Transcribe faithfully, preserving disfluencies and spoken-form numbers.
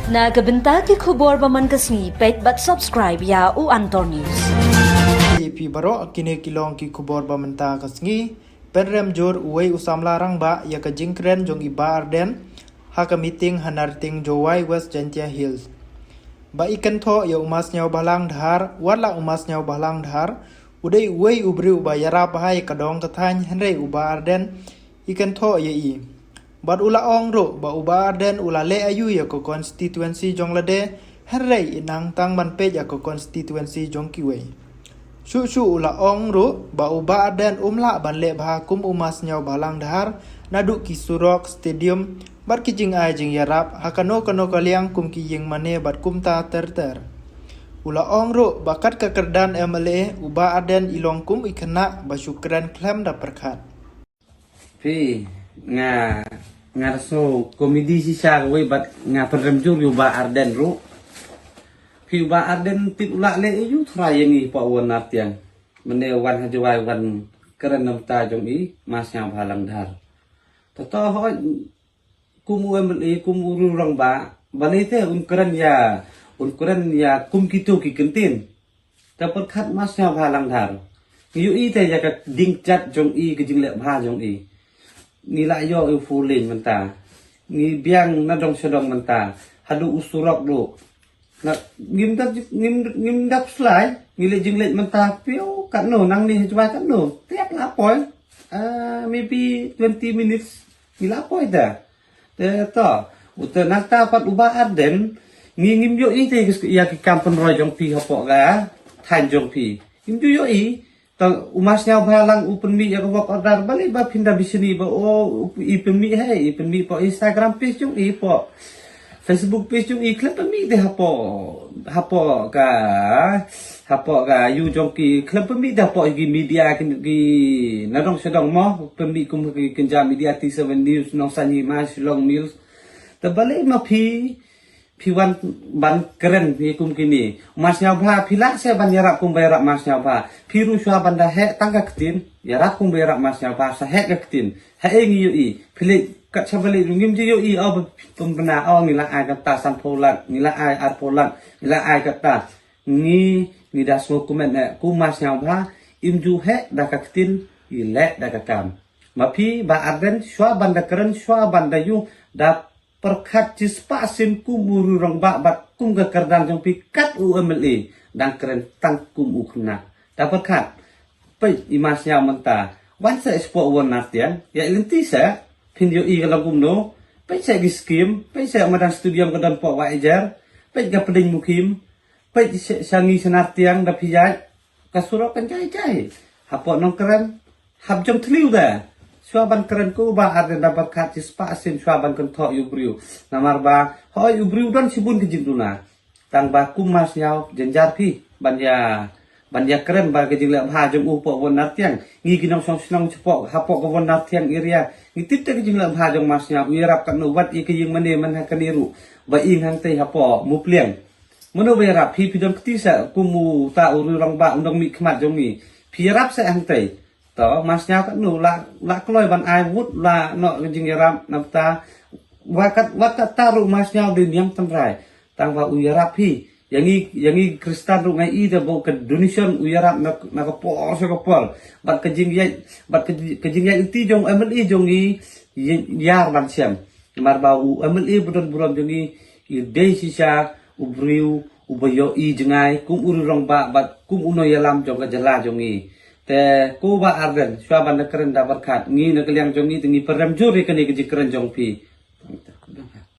Na ka bynta ki khubor ba man ka sngi, peit bad subscribe ïa u Antor News. Ïa phi baroh, kine ki long ki khubor ba mynta ka sngi. Pynrem jur uwei u samla rangbah ïa ka jingkren jong i Bah Ardent ha ka meeting ha Narting Jowai, West Jaintia Hills. Ba i kynthoh ïa u Masniaw Bhalang Dhar, wat la u Masniaw Bhalang Dhar u dei uwei u briew ba ïarap bha ïa ka dong ka thaiñ, hynrei u Bah Ardent i kynthoh ïa i. Bad u la ong ruh ba u Bah Ardent u la leh aïu ïa ka constituency jong lade, hynrei i nang tang ban peit ïa ka constituency jong kiwei. Shuh shuh u la ong ruh ba u Bah Ardent um lah ban leh bha kum u Masniaw Bhalang Dhar, naduh ki surok, stadium, bad ki jingai jingïarap ha kano kano ka liang kum ki ïing mane bad kumta ter ter. U la ong ruh ba kat ka kyrdan M L A, u Bah Ardent i long kum i khynnah ba shu kren khlem da pyrkhat. Phi, nga, nga sngew komedi shisha kawei bad nga pynrem jur ïa u Bah Ardent ruh. Phi, u Bah Ardent tip u la leh aïu trai ïa ngi hapoh Won Nartiang. Mynne wan ha Jowai wan kren na bynta jong i Masniaw Bhalang Dhar. Tato hoi kum u M L A, kum u rangbah, balei te un kren ïa, un kren ïa kum kito ki kyntien. Te pyrkhat Masniaw Bhalang Dhar. Ngi ïohi te ïa ka ding jat jong i, ka jingleh bha jong i. Ngi la ïoh u four lane mynta. Ngi biang na dong sha dong mynta. Haduh u surok ruh. Na, ngim da, ngim, ngim da slai, ngi leh jingleh mynta phi, katno, nangne ha Jowai katno. Te la poi. Ah, maybe twenty minutes. Ngi la poi da. Te to, uta nangta pat u Bah Ardent, ngi ngim ïohi te ïa ki kam pynroi jong phi hapoh ka thaiñ jong phi. Ngim ju ïohi, to u Masniaw Bhalang u pynmih ïa ka work order, balei ba phin da bishni ba, oh, i pynmih, hei, i pynmih hapoh Instagram page jong i, hapoh Facebook page jong i, khlem pynmih te hapoh, hapoh ka, hapoh ka ïu jong ki, khlem pynmih te hapoh ki media ki, ki na dong sha dong mo, pynmih kum ki kynja media T seven News, Nongsaiñ Hima, Shillong News. Te balei ma phi, phi wan ban kren phi kum kine. Masniaw Bha, phi lah seh ban ïarap kum ba ïarap Masniaw Bha. Phi ruh shuwa ban da heh tang ka ktien, ïarap kum ba ïarap Masniaw Bha, sa heh ka ktien. Heh ngi ïohi, phi leh kat sha balei ngim ju ïohi, oh, ba phi pynbna, oh, ngi la ai kata sanphew lak, ngi la ai arphew lak, ngi la ai kata. Ngi, ngi da sngew kumne, kum Masniaw Bha, im ju heh da ka ktien, i leh da ka kam. Ma phi Bah Ardent, shuwa ban da kren, shuwa ban da ïu, da pyrkhat shispah sien kum u rangbah bad kum ka kyrdan jong phi kat u M L A, dang kren tang kum u khynnah. Da pyrkhat, peit i Masniaw mynta, wan seh shapoh Won Nartiang, ïa lynti seh, phin ïohi ka long kumno, peit seh ki skim, peit seh madan stadium ka don hapoh Wahiajer, peit ka Pdeng Mukhim, peit seh sha ngi sha Nartiang da phi ïaid, ka surok kan jai jai. Hapoh Nongkrem, hap jong thliew da. Shuwa ban kren ko Bah Ardent da pyrkhat shispah sien shuwa ban kynthoh ïa u briew. Namar ba, hoi u briew don shibun ki jingduna. Tang ba kum Masniaw jynjar phi, ban ïa, ban ïa kren ba ka jingleh bha jong u hapoh Won Nartiang. Ngi ki nongshong shnong shapoh, hapoh ka Won Nartiang area. Ngi tip te ka jingleh bha jong Masniaw, u ïarap katno wat ïa ka ïing mane man ha kane ruh. Ba ïing hangtei hapoh Mupliang. Mano ba ïarap phi, phi don kti seh kum uta u rangbah u nongmihkhmat jong ngi. Phi ïarap seh hangtei. To, Masniaw katno, la, la kloi ban ai vote, la noh ka jingïarap, nangta. Wa kat, wa kata ruh Masniaw dei niam tynrai. Tang ba u ïarap phi. Ïa ngi, ïa ngi Khristan ruh ngi i da ba ka donation u ïarap na, na ka por sha ka por. Bad ka jingïaid, bad ka jing, ka jingïaid lynti jong M L A jong ngi, ïa, ïar ban shem. Namar ba u M L A ba don burom jong ngi, i dei shisha u briew uba ïohi jngai kum u rangbah bad kum u nongïalam jong ka jylla jong ngi. Te ko Bah Ardent, shuwa ban da kren da pyrkhat, ngi na ka liang jong ngi te ngi pyrem jur ïa kane ka jingkren jong phi.